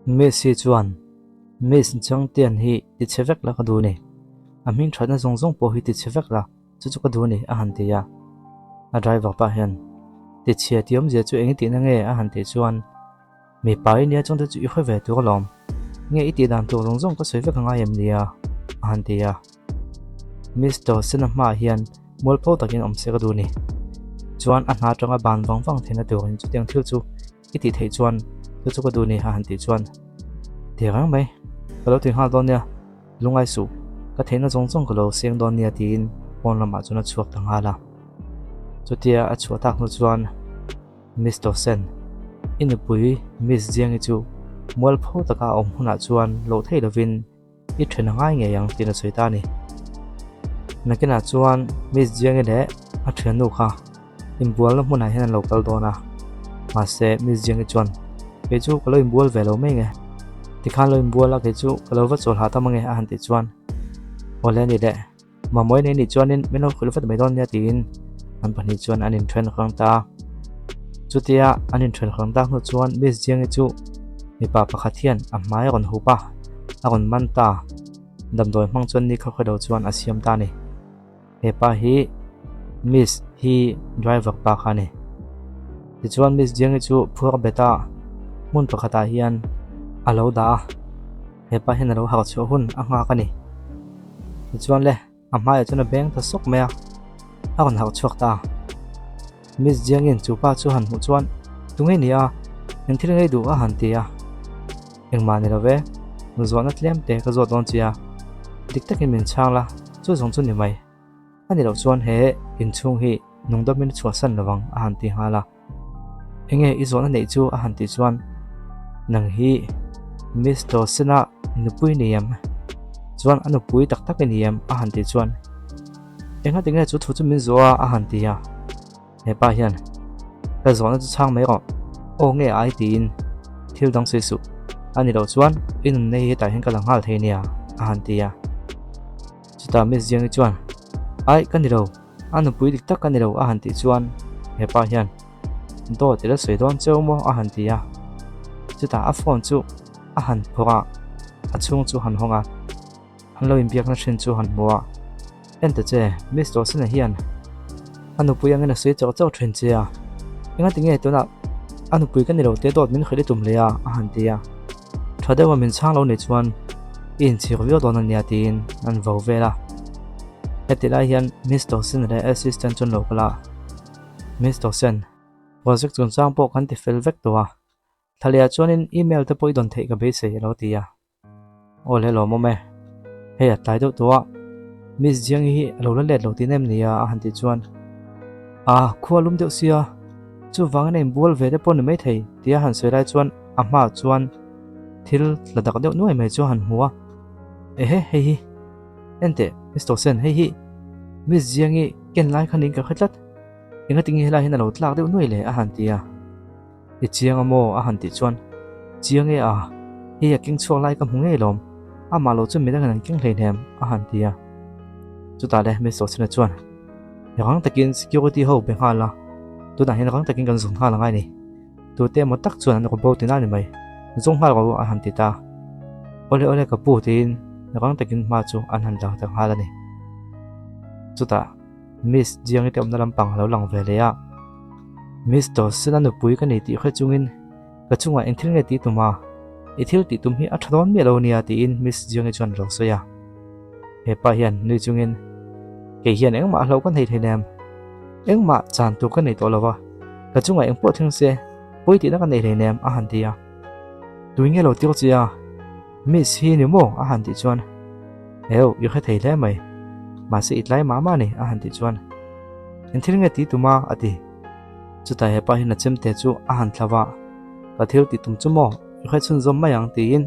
Miss hi chuan Miss Changtian hi ti chhe vek la ka duh ni. A hming thatna zawng zawng pawh hi ti chhe vek la, chu chu ka duh ni a han ti a. A driver pa hian ti chhia tih awmzia chu eng i tihna nge a han tih chuan Mipa i nia chungte chu i hre ve tur alawm. Nge i tih dan tur zawng zawng ka sawi vek angai em nia? a han ti a. Mister Sena hmaah hian mualpho takin awm se ka duh ni. Chuan a hna atanga ban vang vang theihna turin chutiang thil chu i tih theih chuan chu chu ka duh ni a han tih chuan Ti reng mai, ka lo ti nghal dawn nia, lungai suh, ka theihna zawng zawng ka lo seng dawn nia tiin pawn lamah chuan a chhuak ta nghal a. Chutia a chhuah tak hnu chuan. Mister Sen, i nupui Miss Jiangi chu mualpho taka a awm hunah chuan loh theih lovin i then a ngai ngei ang tiin a sawi ta a ni. Nakinah chuan Miss Jiangi leh a thiannu kha inbualna hmunah hian an lo kal dawn a, mahse Miss Jiangi chuan kei chu ka lo inbual ve lo mai nge, tikhan lo inbual a kei chu ka lo va chawl hah ta mange a han tih chuan awle a ni leh. Mamawii nei nih chuanin min lo hrilh vat mai dawn nia tiin an pahnih chuan an inthen hrang ta a. Chutia an inthen hrang tak hnu chuan Miss Jiangi chu mipa pakhat hian a hmai a rawn hup a, a rawn man ta. Damdawi hmang chuan ni khaw khaw lo chuan a siam ta a ni. He pa hi Miss hi driver pa kha a ni. Tichuan Miss Jiangi chu phuar bet a, hmun pakhatah hian a lo dah a. Hepa hian a lo harh chhuah hun a nghak a ni. Tichuan le, a hmaiah chuan a beng ta sawk mai a, a rawn harh chhuak ta a. Miss Jiangin chu pa chu han hmuh chuan, Tunge ni a, eng thil ngei duh a han ti a. Engmah ni lo ve, zawhna tlem te ka zawt dawn che a, dik takin min chhang la, chu zawng chu ni mai. A ni loh chuan he inchhung hi nungdawmin a chhuahsan lo vang a han ti nghal a. Enge i zawhna neih chu a han tih chuan nang hi Miss Dawson-a nupui ni em? Chuan a nupui tak tak i ni em? a han tih chuan Enga tinge chu thu chu min zawh a a han ti a. Hepa hian ka zawhna chu chhang mai rawh aw nge ai tiin thil dang sawi suh a ni loh chuan i nunna hi hetah hian ka la nghal thei nia a han ti a. Chutah Miss Jiangi chuan Ai ka ni lo, a nupui dik tak ka ni lo a han tih chuan hepa hian Dawt i la sawi dawn cheu maw a han ti a. Chutah a phone chu a han phawrh a, a chhung chu han hawng a, an lo inbiakna thin chu han hmu a. En ta che, Miss Dawson-a hian a nupui angin a sawi chauh chauh thin che a, engati nge tunah a nupui ka ni lo te dawt min hrilh i tum leh a a han ti a. Tha deuha min chhang lo nih chuan i inchhir viau dawn a nia tiin an vo vel a. Heti lai hian Miss Dawson leh assistant chu an lo kal a, Miss Dawson, project chungchang pawh kan ti fel vek tawh a, thla lehah chuanin email te pawh i dawn theih ka beisei a lo ti a. Aw le lawmawm e, hei a tlai deuh tawh a, Miss Jiangi hi a lo la let lo tih nem nia a han tih chuan, Ah, khua lum deuh sia, chuvangin a inbual ve te pawh ni maithei tia han sawi lai chuan a hmaah chuan thil tla dak deuh nuai mai chu a han hmu a, Ehe, hei hi, enteh Miss Tosen, hei hi Miss Jiangi ken lai kha niin ka hre tlat, engatinge helai hian a lo tlak deuh nuai le a han ti a. I chiang a maw? a han tih chuan, Chiang e a, hei a keng chhuak lai ka hmu ngei lawm, amah lo chu midangin an keng hleihnem, a han ti a. Chutah le Miss Rosina chuan, Rang takin security ho be nghal a, tunah hian rang takin kan zawn nghal angai ni. Tute emaw tak chuan an rawn bo tina ni mai, zawng nghal rawh u, a han ti ta. Awle awle ka pu tiin rang takin hma chu an han lang ta nghal a ni. Chutah Miss Jiangi te awmna lampang a lo lang ve leh a. Miss Dawson a nupui ka nei tih hre chungin ka chungah eng thil nge tih tum a, i thil tih tum hi a tha dawn miah lo nia tiin Miss Jiangi chuan a lo sawi a. He pa hian nui chungin kei hian engmah hlauh ka nei thei nem, engmah chan tur ka nei tawh lo va, ka chungah eng pawh thleng se pawi tihna ka nei hlei nem a han ti a. Tui nge lo tir che a? Miss hi ni maw? a han tih chuan Heu, i hre thei hle mai. Mahse i tlai mah mah a ni a han tih chuan Eng thil nge tih tum a? a ti. Chutah hepa hian a chemte chu a han thla va, Ka thil tih tum chu maw? I hre chhunzawm mai ang tiin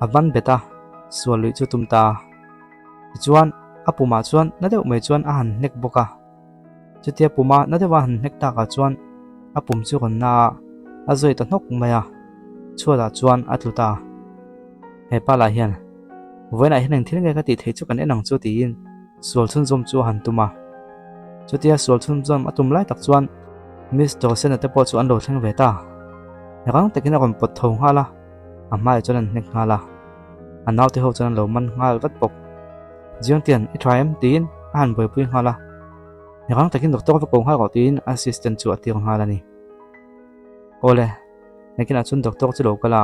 a van bet a, sual luih chu tum ta. Tichuan a pumah chuan na deuh mai chuan a han hnek bawk a. Chutia puma na deuha han hnek takah chuan a pum chu rawn na a, a zawi ta hnawk mai a, chhuatah chuan a tlu ta. Hepa lah hian, Vawiinah hian eng thil nge ka tih theih chu kan en ang chu tiin sual chhunzawm chu a han tum a. Chutia sual chhunzawm a tum lai tak chuan Miss Dawson-a te pawh chu an lo thleng ve ta. Rang takin a rawn pawt tho nghal a. A hmaiah chuan an hnek nghal a, a naute ho chuan an lo man nghal vat bawk. Jiangtian, i tha em? tiin a han buaipui nghal a. Rang takin doctor va ko nghal rawh tiin assistant chu a tir nghal a ni. Awle, nakinah chuan doctor chu lo kal a,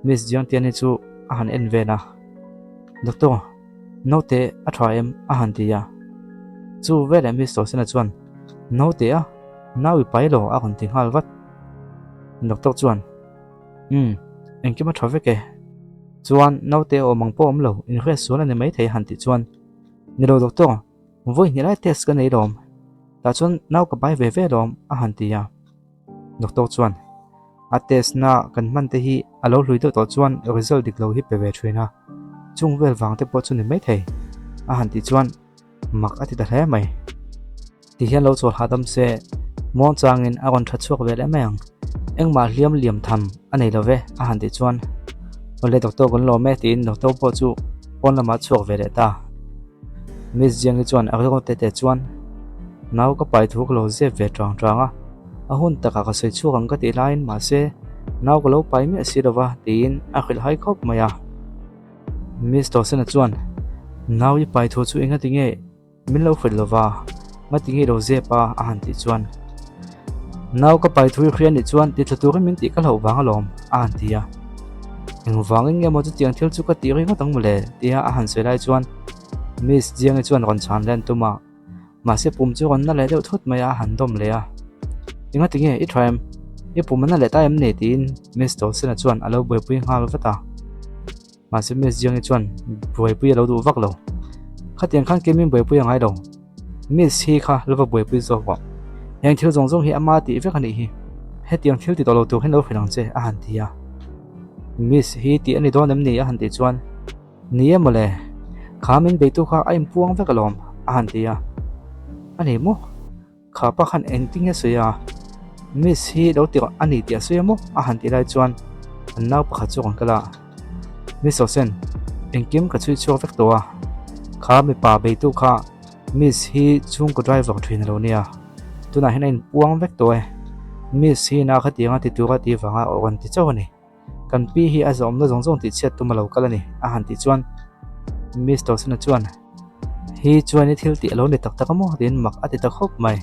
Miss Jiangtiani chu a han en vel a. Doctor, naute a tha em? a han ti a. Chu veleh Miss Tawsena chuan, Naute a, nau i pai lo a rawn ti nghal vat. Doctor chuan, Umm, engkim a tha vek e. Chuan naute awm ang pawh awm lo, inhriat sual a ni maithei a han tih chuan, Ni lo doctor, vawi hnih lai test ka nei lawm, tah chuan nau ka pai ve ve lawm a han ti a. Doctor chuan, A test na kan hman te hi a lo hlui deuh tawh chuan result dik lo hi pe ve thin a, chung vel vang te pawh chu ni maithei a han tih chuan, Mak a ti ta hle mai. Ti hian lo chawl hahdam se, muang changin a rawn tha chhuak ve leh mai ang. Engmah hliam liam tham a nei lo ve a han tih chuan, Awle doctor kan lawm e tiin doctor pawh chu pawn lamah a chhuak ve leh ta. Miss Jiangi chuan a rilru tete chuan, Nau ka pai thu ka lo zep ve chang chang a, a hun takah ka sawi chhuak ang ka tih laiin mahse nau ka lo pai miah si lo va tiin a hrilh hai khawp mai a. Miss Dawson-a chuan, Nau i pai thu chu engati nge min lo hrilh lova, ngati nge i lo zep a? a han tih chuan, Nau ka pai thu i hria nih chuan ti thla turin min tih ka hlauh vang alawm, a han ti a. Engvangin nge maw chutiang thil chu ka tih ringawt ang mawle? tia a han sawi lai chuan Miss Jiangi chuan rawn chhan leh an tum a. Mahse pum chu rawn na leh deuh thut mai a, a han dawm leh a. Engati nge i tha em? I pum a na leh ta em ni? tiin Miss Dawson-a chuan a lo buaipui nghal vat a. Mahse Miss Jiangi chuan buaipui a lo duh vak lo. Khatiang khan kemin buaipui a ngai lo. Miss hi kha lo va buaipui zawk rawh. Heng thil zawng zawng hi ama tih vek a nih hi. Hetiang thil ti tawh lo tur hian lo hrilh ang che, a han ti a. Miss hi tih a ni dawn em ni? a han tih chuan. Ni e mawle, kha min beitu kha a inpuang vek alawm, a han ti a. A ni maw? Kha pa khan engtin nge sawi a? Miss hi lo tirh a ni tih a sawi a maw? a han tih lai chuan an nau pakhat chu a rawn kal a. Miss Osen, engkim ka chhui chhuak vek tawh a. Kha mipa beitu kha Miss hi chhungkaw driver thin a lo nia. Tunah hian a inpuang vek tawh e. Miss hi na khatianga ti tura tih vanga a rawn ti chauh a ni. Kan pi hi a zawmna zawng zawng tih chhiat tum a lo kal a ni, a han tih chuan Miss Dawson-a chuan, Hi chuan i thil tih a lo ni tak tak a maw? tiin mak a ti ta khawp mai.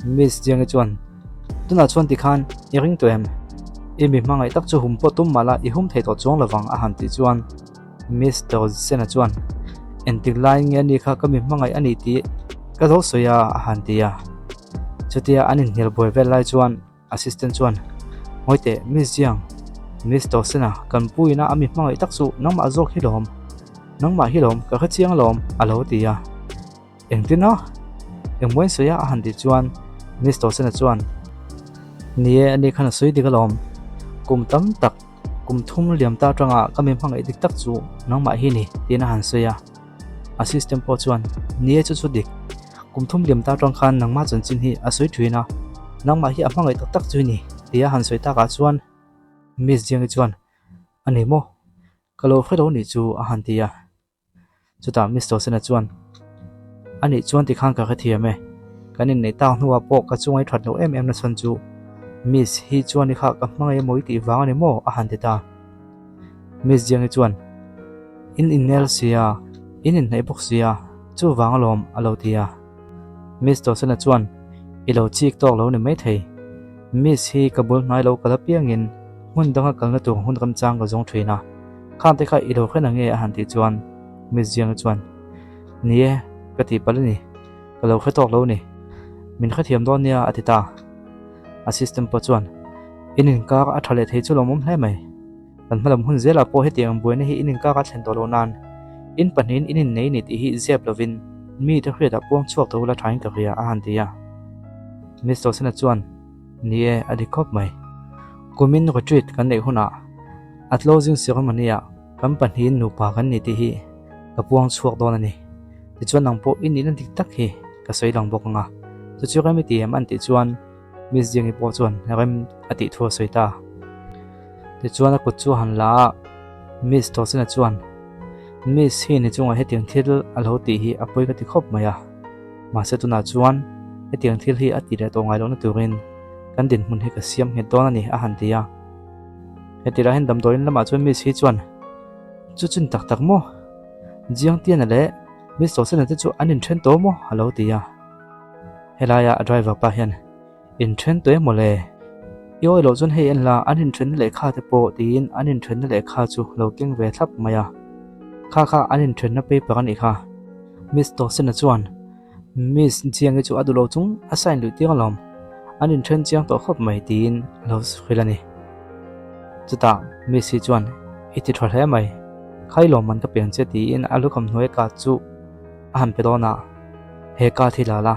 Miss Jiangi chuan, Tunah chuan tikhan i ring tawh em? I mi hmangaih tak chu hum pawh tum mah la i hum thei tawh chuang lovang, a han tih chuan Miss Dawson-a chuan, Engtik laiin nge ani kha ka mi hmangaih a ni tih ka lo sawi a, a han ti a. Chutia an inhnial buai vel lai chuan Assistant chuan, Ngawi teh, Miss Jiang, Miss Dawson-a kan pu ina a mi hmangaih tak chu nangmah zawk hi lawm, nangmah hi lawm, ka hre chiang alawm, a lo ti a. Engtin a? Engmawiin sawi a? a han tih chuan Miss Dawson-a chuan, Ni e, ani khan a sawi dik alawm. Kum tam tak, kum thum liam ta atanga ka mi hmangaih dik tak chu nangmah hi ni, tiin a han sawi a. Assistant pawh chuan, Ni e chu chu dik. Kum thum liam ta atang khan nangmah chanchin hi a sawi thin a, nangmah hi a hmangaih tak tak chu i ni, tia han sawi takah chuan Miss Jiangi chuan, A ni maw? Ka lo hre lo nih chu, a han ti a. Chutah Miss Dawson-a chuan, A nih chuan tikhan ka hrethiam e. Kan inneih tak hnuah pawh ka chunga i that loh em em na chhan chu Miss hi chuan i kha ka hmangaih emaw i tih vang a ni maw? a han ti ta. Miss Jiangi chuan, In innel sia, in inhnaih bawk sia, chuvang alawm a lo ti a. Miss Dawson-a chuan, I lo chik tawk lo ni maithei. Miss hi ka bul hnai lo kal apiangin hmun danga kalna tur hun ramchang ka zawng thin a. Khangte kha i lo hre na nge a han tih chuan Miss Jiangi chuan, Ni e, ka tih palh a ni. Ka lo hre tawk lo ni. Min hrethiam dawn nia a ti ta. Assistant pawh chuan, In inkar a tha leh thei chu lawmawm hle mai. Kan hmalam hun zelah pawh hetiang buaina hi in inkar a thlen tawh loh nan in pahnihin in innei ni tih hi zep lovin mite hriatah puang chhuak tawh ula thain ka hria a han ti a. Miss Dawson-a chuan, Ni e, a dik khawp mai. Kumin retreat kan neih hunah a closing ceremony-ah kan pahnihin nupa kan ni tih hi ka puang chhuak dawn a ni. Tichuan nang pawh i nihna dik tak hi ka sawi lang bawk ang a. Chu chu rem i ti em an tih chuan Miss Jiangi pawh chuan rem a tih thu a sawi ta. Tichuan a kut chu a han la a, Miss Dawson-a chuan, Miss hi ni chungah hetiang thil a lo tih hi a pawi ka ti khawp mai a, mahse tunah chuan hetiang thil hi a ti leh tawh ngai lohna turin kan dinhmun hi ka siam nghet dawn a ni a han ti a. Heti lai hian damdawiin lamah chuan Miss hi chuan, Chu chin tak tak maw? Jiangtiana leh Miss Tawsena te chu an inthen tawh maw? a lo ti a. Helaia a driver pa hian, Inthen tawh em maw le? I awi loh chuan hei en la, an inthenna lehkha te pawh tiin an inthenna lehkha chu lo keng ve thlap mai a. Kha kha an inthenna paper a nih kha. Miss Tawsena chuan, Miss Jiangi chu a duh lo chung a sign luih tir alawm, an inthen chiang tawh khawp mai tiin a lo hrilh a ni. Chutah Miss hi chuan, I ti tha hle mai, khai lawm an ka piang che tiin a lukham hnuai card chu a han pe dawn a, He card hi la la,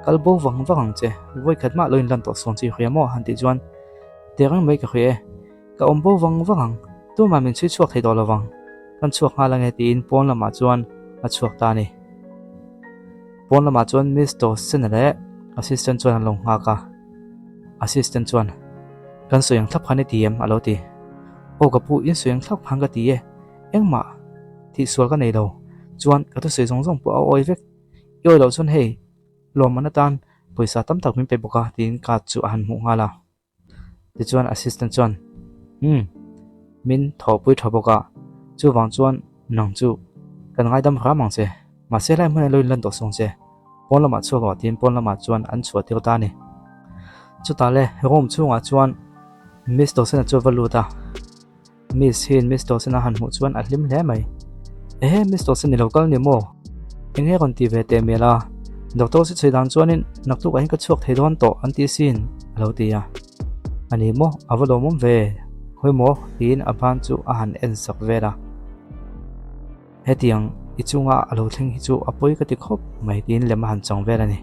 kal bo vang vang ang che, vawikhat mah lo inlan tawh sawn chi hria maw han tih chuan, Tehreng mai ka hria e. Ka awm bo vang vang ang, tumah min chhui chhuak thei tawh lo vang, kan chhuak nghal ange tiin pawn lamah chuan a chhuak ta a ni. Pawn lamah chuan Miss Dawson leh assistant chuan an lo nghak a, assistant chuan, Kan sawi ang thlap khan i ti em? a lo ti. Aw ka pu, in sawi ang thlap khan ka ti e, engmah tihsual ka nei lo, chuan ka thusawi zawng zawng pawh a awi vek, i awi loh chuan hei lawmman atan pawisa tam tak min pe bawk a tiin card chu a han hmuh nghal a. Tichuan assistant chuan, Umm, min thawhpui tha bawk a, chuvang chuan nang chu kan ngaidam hram ang che, mahse helai hmunah lo inlan tawh sawng che, pawn lamah chhuak rawh tiin pawn lamah chuan an chhuah tir ta a ni. Chutah le room chhungah chuan Miss Dawson-a chu a va lut a. Miss hian Miss Dawson a han hmuh chuan a hlim hle mai. Ehe, Miss Dawson i lo kal ni maw? Enge rawn ti ve teh mial a? Doctor chu chhui dan chuanin naktuk ah hian ka chhuak thei dawn tawh an ti sin, a lo ti a. A ni maw? A va lawmawm ve. Khawi maw? tiin a ban chu a han en sak vel a. Hetiang i chunga a lo thleng hi chu a pawi ka ti khawp mai tiin lem a han chang vel a ni.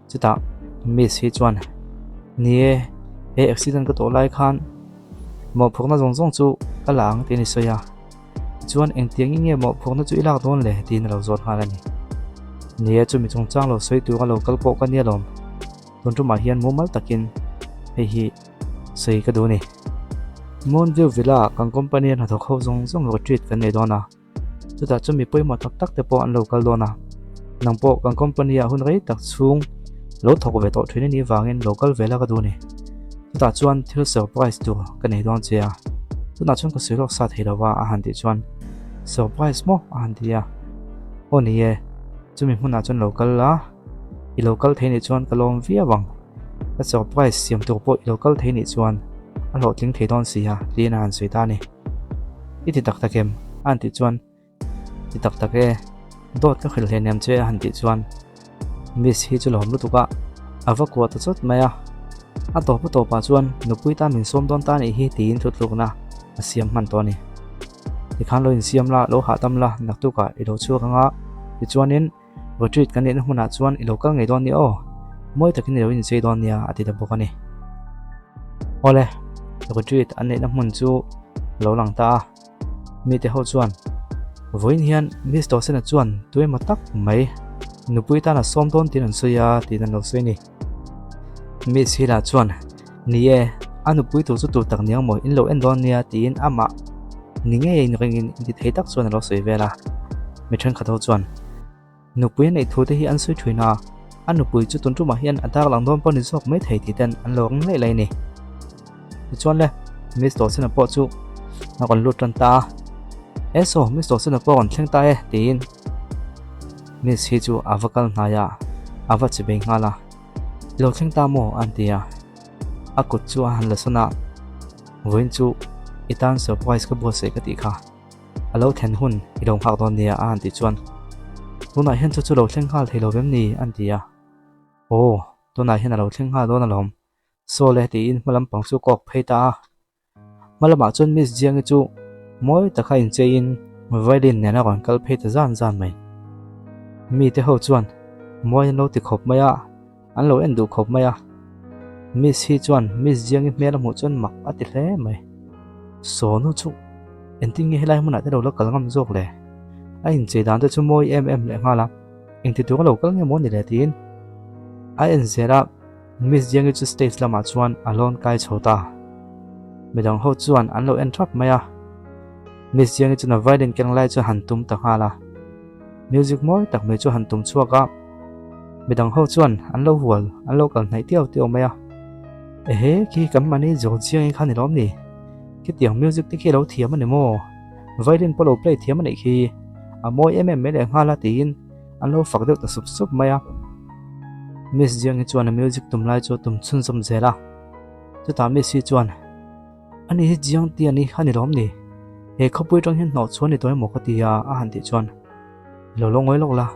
Chutah Miss hi chuan, Ni e, he accident ka tawh lai khan mawhphurhna zawng zawng chu ka la ang tiin i sawi a. Tichuan engtiangin nge mawhphurhna chu i lak dawn le? tiin a lo zawt nghal a ni. Ni e, chumi chungchang lo sawi tura lo kal pawh ka nia lawm. Tun tumah hian mumal takin hei hi sawi ka duh a ni. Moonview Villa kan company a hnathawk ho zawng zawng retreat kan nei dawn a. Chutah chuan mi pawimawh tak tak te pawh an lo kal dawn a, nang pawh kan company ah hun rei tak chhung lo thawk ve tawh thin a nih vangin lo kal ve la ka duh a ni. Chutah chuan thil surprise tur ka nei dawn che a, tunah chuan ka sawi lawk sa thei lo va a han tih chuan surprise maw a han ti a, aw ni e, chumi hmunah chuan lo kal la, i lo kal thei nih chuan ka lawm viau ang, ka surprise siam tur pawh i lo kal thei nih chuan a hlawhtling thei dawn si a tiin a han sawi ta a ni. I ti tak tak em? A han tih chuan, Ti tak tak e, dawt ka hrilh hleinem che a han tih chuan Miss hi chu lawm lutuk a, a va kuah ta chawt mai a. A tawp a tawpah chuan nupui tan min sawm dawn ta anih hi tiin thutlukna a siam hman tawh a ni. Tikhan lo insiam la, lo hahdam la, naktukah i lo chhuak ang a, tichuanin Retreat kan neihna hmunah chuan i lo kal ngei dawn nia aw, mawi takin i lo inchei dawn nia a ti ta bawk a ni. Awle, retreat an neihna hmun chu a lo lang ta a, mite ho chuan vawiin hian Miss Dawson-a chuan tuemaw tak mai nupui tan a sawm dawn tiin an sawi a tiin an lo sawi a ni. Miss Hila chuan Ni e, a nupui tur chu tur tak niang maw in lo en dawn nia tiin amah ni ngei inringin inti thei tak chuan a lo sawi vel a. Mi thenkhat ho chuan nupui a neih thu te hi an sawi thin a, a nupui chu tun tumah hian a dar lang dawn pawh ni zawk mai thei tih ten an lo ring laih laih a ni. Tichuan le, Miss Dawson-a pawh chu a rawn lut tan ta a, E saw, Miss Dawson-a pawh a rawn thleng ta e tiin Miss hi chu a va kal hnai a, a va chibei nghal a. I lo thleng ta maw? an ti a, a kut chu a han la sawn a, Vawiin chu i tan surprise ka buatsaih ka tih kha, a lo thlen hun i lo nghak dawn nia a han tih chuan, Tunah hian chu chu lo thleng nghal thei lo vem ni? an ti a, Aw, tunah hian a lo thleng nghal dawn alawm, saw le tiin hma lampang chu kawk phei ta a. Hma lamah chuan Miss Jiangi chu mawi taka incheiin violin nen a rawn kal phei ta zan zan mai. Mite ho chuan mawi an lo ti khawp mai a, an lo en duh khawp mai a. Miss hi chuan Miss Jiangi hmel a hmuh chuan mak a ti hle mai. Sawnu chu engtin nge helai hmunah te lo la kal ngam zawk le? A inchei dan te chu mawi em em leh nghal a, engti tur a lo kal nge maw ni le tiin a en zel a. Miss Jiangi chu stage lamah chuan a lawn kai chho ta. Midang ho chuan an lo en thap mai a. Miss Jiangi chuan a violin keng lai chu han tum ta nghal a. Music mawi tak mai chu han tum chhuak a. Midang ho chuan an lo hual, an lo kal hnaih tiau tiau mai a. Ehe, khi kan mahni Zhou Jiangi kha ni lawm ni? Khitiang music te khi a lo thiam a ni maw? Violin pawh lo play thiam a nih khi. A mawi em em mai leh nghal a tiin an lo fak deuh ta sup sup mai a. Miss Jiang-i chuan a music tum lai chu a tum chhunzawm zel a. Chutah Miss hi chuan, Ani hi Jiang ti a ni a ni lawm ni? He khawpui atang hian hnawh chhuah a ni tawh emaw ka ti a a han tih chuan, Lo lo ngawi lawk la,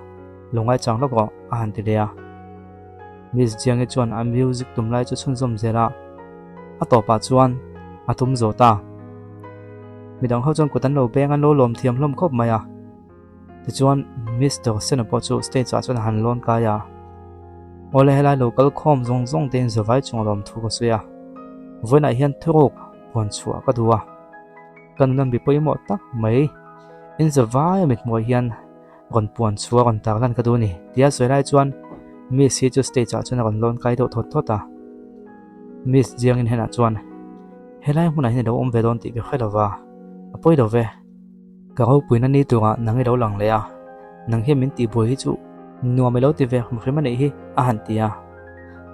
lo ngaichang lawk rawh a han ti leh a. Miss Jiang-i chuan a music tum lai chu chhunzawm zel a, a tawpah chuan a tum zo ta. Midang ho chuan kut an lo beng an lo lawm thiam hlawm khawp mai a. Tichuan Mister Sena pawh chu stage ah chuan a han lawn kai a. Awle helai lo kal khawm zawng zawng te in zavai chung a lawm thu ka sawi a. Vawiinah hian thuruk puan chhuah ka duh a. Ka nuna mi pawimawh tak mai in zavai a mithmuh ah hian rawn puan chhuah rawn tar lan ka duh a ni tia sawi lai chuan Miss hi chu stage ah chuan a rawn lawn kai deuh thawt thawt a. Miss Jiangin henah chuan helai hmunah hian i lo awm ve dawn tih ka hre lo va, a pawi lo ve. Ka ropuina ni turah nang i lo lang leh a, nang hian min tihbuai hi chu nuam i lo ti ve hrim hrim a nih hi a han ti a.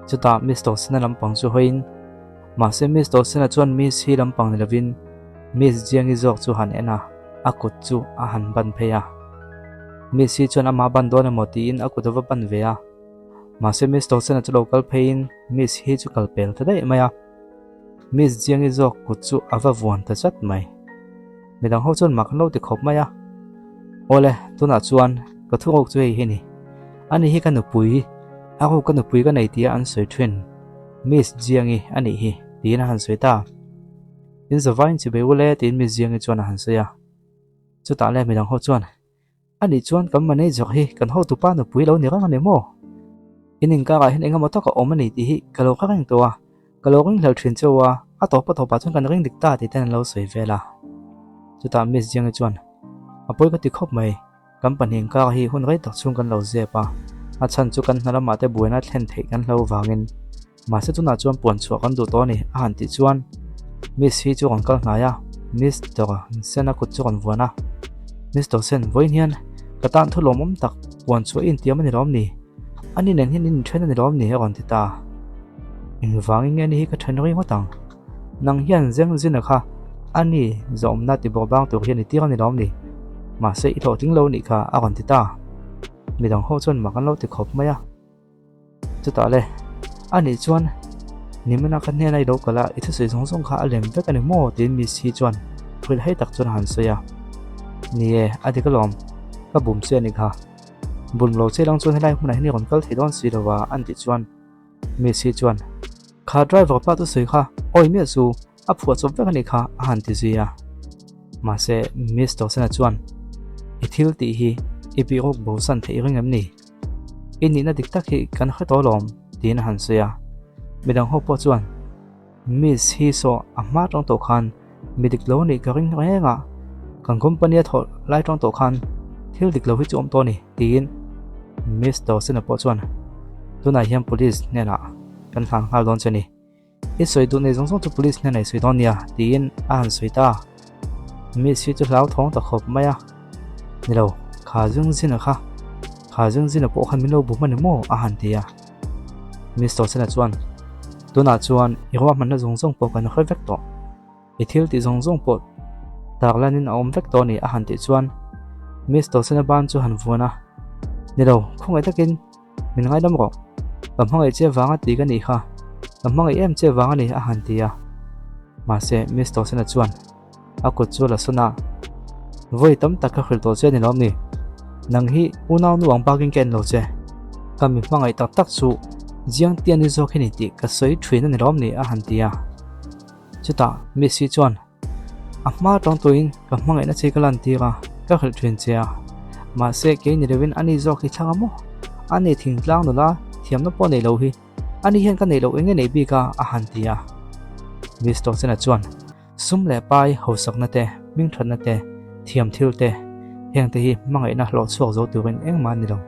Chutah Miss Dawsena lampang chu hawiin, mahse Miss Dawsena chuan Miss hi lampang ni lovin Miss Jiangi zawk chu han en a, a kut chu a han ban phei a. Miss hi chuan amah ban dawn emaw tiin a kut a va ban ve a, mahse Miss Dawsena chu lo kal pheiin Miss hi chu kal pel ta daih mai a. Miss Jiangi zawk kut chu a va vuan ta chat mai. Midang ho chuan mak an lo ti khawp mai a. Awle, tunah chuan ka thu rawk chu hei hi ni. Ani hi ka nupui, a rawk ka nupui ka nei tia an sawi thin. Miss Jiangi a nih hi, tiin a han sawi ta. In zavaiin chibei ule tiin Miss Jiangi chuan a han sawi a. Chutah le midang ho chuan Ani chuan kan manager hi kan hotupa nupui lo ni reng a ni maw? In inkarah hian engemaw tak a awm a ni tih hi ka lo hre reng tawh a, ka lo ringhlel thin cheu a, a tawp a tawpah chuan kan ring dik ta tih ten an lo sawi vel a. Chutah Miss Jiangi chuan, A pawi ka ti khawp mai, kan pahnih inkar hi hun rei tak chhung kan lo zep a, a chhan chu kan hna lamah te buaina thlen theih kan hlo vangin Mahse tunah chuan puan chhuah kan duh tawh a ni a han tih chuan Miss hi chu rawn kal hnai a, Miss Dora Sen a kut chu rawn vuan a, Miss Dawson vawiin hian ka tan thu lawmawm tak puan chhuah i intiam a ni lawm ni? Ani nen hian in inthen a ni lawm ni? a rawn ti ta. Engvangin nge ani hi ka then ri ngawt ang? Nang hian zeng zina kha ani zawmna ti bawr bang tur hian i tir a ni lawm ni? Mahse i hlawhtling lo nih kha a rawn ti ta. Midang ho chuan mak an lo ti khawp mai a. Chutah le, a nih chuan Nimina ka hnena i lo kal a, i thusawi zawng zawng kha a lem vek a ni maw? tiin Miss hi chuan hrilh hei tak chuan a han sawi a. Ni e, a dik alawm, ka bum che a nih kha. Bum lo che lang chuan helai hmunah hian i rawn kal thei dawn si lo a, an tih chuan Miss hi chuan, Kha driver pa thusawi kha awi miah chu A phuah chawp vek a nih kha a han ti zui a. Mahse, Miss Dawsena chuan, I thil tih hi i bihruk bosan theih ring em ni? I nihna dik tak hi kan hre tawh alawm, tiin a han sawi a. Midang ho pawh chuan, Miss hi saw a hma tawng tawh khan mi dik lo nih ka ring reng a, kan company a thawh lai tawng tawh khan thil dik lo hi chu awm tawh a ni, tiin Miss Dawsena pawh chuan, Tunah hian police hnenah kan hlan nghal dawn che ni. I sawi duh nei zawng zawng chu police hnenah i sawi dawn nia, tiin a han sawi ta. Miss hi chu hlauthawng ta khawp mai a. Ni lo, kha Zingzina kha, kha Zingzina pawh khan min lo bu hman em maw? a han ti a. Miss Tawsena chuan, Tunah chuan i ruahmanna zawng zawng pawh kan hre vek tawh. I thil tih zawng zawng pawh tarlanin a awm vek tawh a ni, a han tih chuan Miss Tawsena ban chu a han vuan a. Ni lo, khawngaih takin Min ngaidam rawh. Ka hmangaih che vanga ti ka nih kha. Ka hmangaih em che vang a ni a han ti a. Mahse, Miss Dawsona chuan a kut chu a la sawn a, Vawi tam tak ka hrilh tawh che a ni lawm ni? Nang hi unau nu ang bakin ka en lo che. Ka mi hmangaih tak tak chu Jiangtian i zawk hi ni tih ka sawi thin a ni lawm ni? a han ti a. Chutah Miss hi chuan A hma tawng tuin ka hmangaihna che ka lantir a, ka hrilh thin che a. Mahse, kei ni lovin ani zawk hi thlang a maw? Ani thingtlang nula thiamna pawh nei lo hi, ani hian ka neih loh eng nge neih bik a? a han ti a. Miss Tawkchena chuan, Sum leh pai hausakna te, hmingthatna te, thiam thil te, heng te hi hmangaihna hlawh chhuak zo turin engmah a ni lo.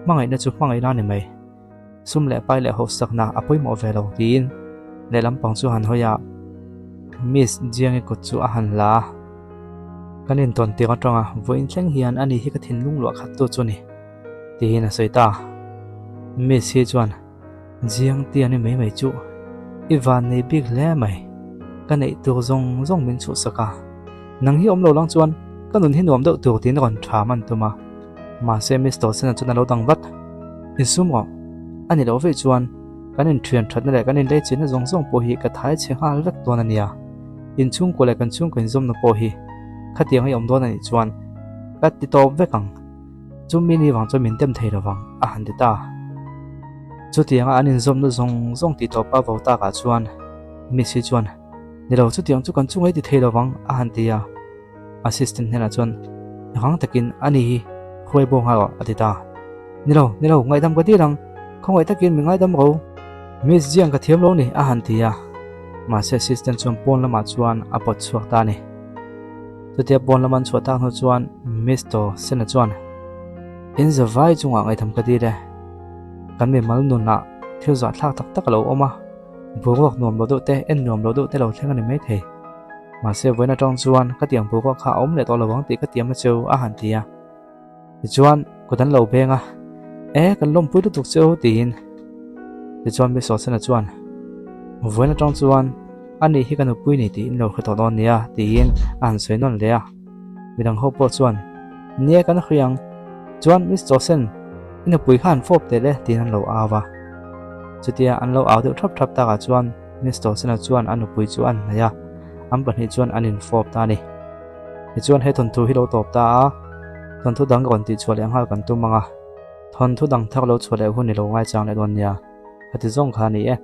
Hmangaihna chu hmangaihna a ni mai. Sum leh pai leh hausakna a pawimawh ve lo tiin lehlam pang chu han hawi a, Miss Jiangi kut chu a han la a. Kan intawn tir atanga vawiin thleng hian ani hi ka thinlung luah khat tu chu ni tiin a sawi ta. Miss hi chuan Jiang ti a ni mai mai chu i van nei bik hle mai. Ka neih tur zawng zawng min chhuhsak a, nang hi awm lo lang chuan ka nun hi nuam deuh tur tiin rawn tha man tum a. Mahse Miss Dawson-a chuan a lo dang vat. Insum rawh. A ni loh veih chuan kan inthian thatna leh kan inleichinna zawng zawng pawh hi ka thai chhe nghal vek dawn a nia. Inchhungkua leh kan chhungkaw inzawmna pawh hi khatiang i awm dawn a nih chuan ka ti tawp vek ang. Chu mi ni vang chuan min tem thei lo vang, a han ti ta. Chutianga an inzawmna zawng zawng tih tawpa vo takah chuan Miss hi chuan, Ni lo, chutiang chu kan chunga i ti thei lo vang, a han ti a. Assistant hnenah chuan rang takin, Ani hi hruai bo nghal rawh, a ti ta. Ni lo, ni lo, ngaihdam ka dil ang, khawngaih takin mi ngaidam ro. Miss Jiang ka thiam lo ni, a han ti a. Mahse assistant chuan pawn lamah chuan a pawt chhuak ta a ni. Chutia pawn lama an chhuah tak hnu chuan Mister Sena chuan, In zavai chungah ngaitham ka dil e. Kan mimal nunah thil zahthlak tak tak a lo awm a, boruak nuam lo deuh te, en nuam lo deuh te lo thleng a ni maithei. Mahse vawiin atang chuan ka tiang boruak kha a awm leh tawh lo ang tih ka tiam a cheu a han ti a. Tichuan, kut an lo beng a, E, kan lawmpui lutuk che u, tiin. Tichuan Miss Olsen-a chuan, Vawiin atang chuan ani hi ka nupui ni tiin lo hre tawh dawn nia, tiin a han sawi nawn leh a. Midang ho pawh chuan, Nia, kan hria ang. Chuan Miss Olsen, i nupui kha han fawp teh le, tiin an lo au a. Chutia an lo au deuh thap thap takah chuan Miss Olsen-a chuan a nupui chu a han hnaih a, an pahnih chuan an infawp ta a ni. Tichuan he thawnthu hi lo tawp ta a, thawnthu dang rawn tih chhuah leh nghal kan tum ang a, thawnthu dang thar lo chhuah leh hun i lo ngaichang leh dawn nia, khati zawng kha a ni e.